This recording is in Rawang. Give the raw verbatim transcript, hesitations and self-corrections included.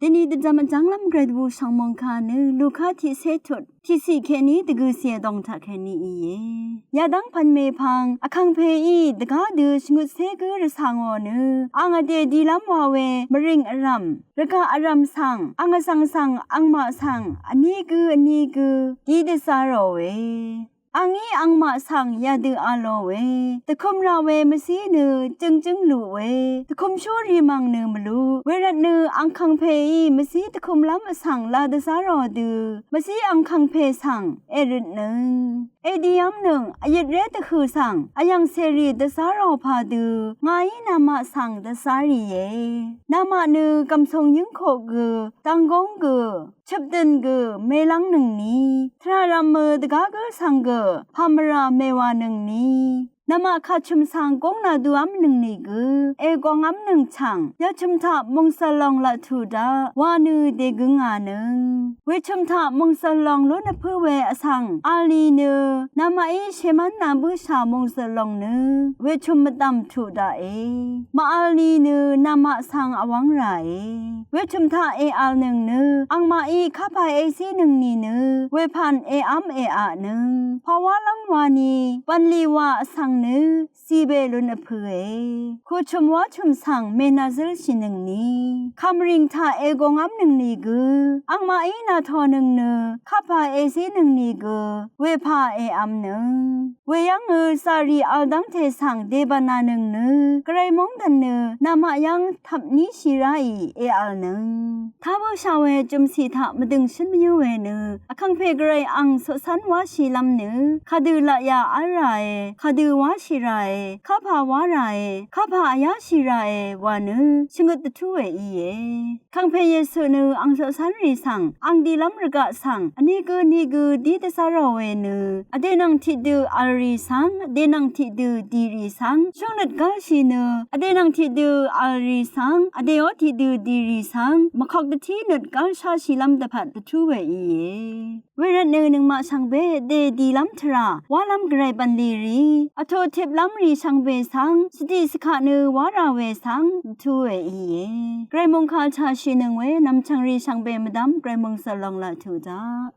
Deni dvjvm vjvnglv́m gvray dvbù shv̀ngmòngkà nø Luka tiqcé tut tiqciq kèní dvgø̀cì vdòng taq kèní íe. Yadv́ng pv̀n mèpvng vkàngpèí dvgá dø shvngøtcé gǿ rvcà ngò nø ang vdè dilv́m wa we mvrìng vrv̀m rvgaq vrv̀m svng ang vzv̀ng svng angmaq svng vní gǿ vní gǿ dí dvzá ròe. Angí angmaq svng yadø a lòe. Dvkø̄m ra we mvcí nø jøngjǿng luq we, dvkø̄mshú rì mv̀ng nø mvluq. Wervtnø angkàngpèí mvcí dvkø̄mlv́m vsvng la dvzá rò dø mvcí angkàngpè svng èrøtnøng èdiv́mnøng vyøtré dvhø̀ svng vyv̀ng cèrì dvzá rò padø ngàí namaq svng dvzá rìe. Namaq nø gv̀msùng yǿngkoq gø, dvnggóng gø, chøpdø̀n gø mèlv́ngnøngni, tvrà rv̀mø dvgá gǿ svng gø pàmvrà mèwànøngni, namaq kàchø̀m svng góng nàduv́mnøng nìgø ègwvngv́mnøng chv̀ng yachø̀m taq mòngsv̀l lòng laq tuq daq wa nø dègøngànøng. Wechø̀m taq mòngsv̀l lòng lún vpǿ we vsvng vl ni nø namaqí shèmv́n nà bǿshà mòngsv̀l lòng nø wechø̀m mvdv̀m tuq daqe. Màvl ni nø namaq svng vwv́ng ràe. Wechø̀m taq èv̀lnøng nø angmaqí kapà èzínøng nìnø wepv̀n èv́m èaqnøng pàwálv́m wani bv̀nlì wà vsvng nø zìbè lún vpø̄e. Kuchø̀m wáchø̀m svng mènàzǿlshìnøngni, kàmvrìng taq ègwvngv́mnøng nìgø angmaqí nàtònøng nø kapà èzínøng nìgø wepà èv́mnøng. Weyv́ngø zàrì vl dv́ngte svng dèbànànøng nø gvray móngdàn nø namaq yv́ng tvpníshì ráì èv̀lnøng. Tá bǿshà we jø̀mcì taq mvdø̀ngshǿn mvyǿ we nø vkàngpè gvray ang coqcv́n wáshìlv́m nø kadø laqyà v́l ràe, kadø wáshì ràe, kapà wá ràe, kapà vyáshì ràe wa nø shvngøt dvtú we íe. Kàngpè Yesu nø ang coqcv́nrì svng ang dilv́m rvgaq svng vní gǿ vní gǿ dí dvzá rò we nø vdè nvng tiqdø v̀lrì svng, vdè nvng tiqdø dìrì svng shóngnøt gálshì nø vdè nvng tiqdø v̀lrì svng, vdèó tiqdø dìrì svng mvkok dvtí nøt gálsháshìlv́m dvpvt dvtú we íe. Wervtnø nøngmaq shvngbe dè dìlv́m tvrà wálv́m gvray bv̀nlì rì vtò tiplv́m rì shvngbe svng svdiq svkaq nø wá rà we svng dvtú we íe. Gvray mòngkà taqshìnøng we nv̀mchv̀ng rì shvngbe mvdv́m gvray mòngsv̀l lòng laq tuq daq.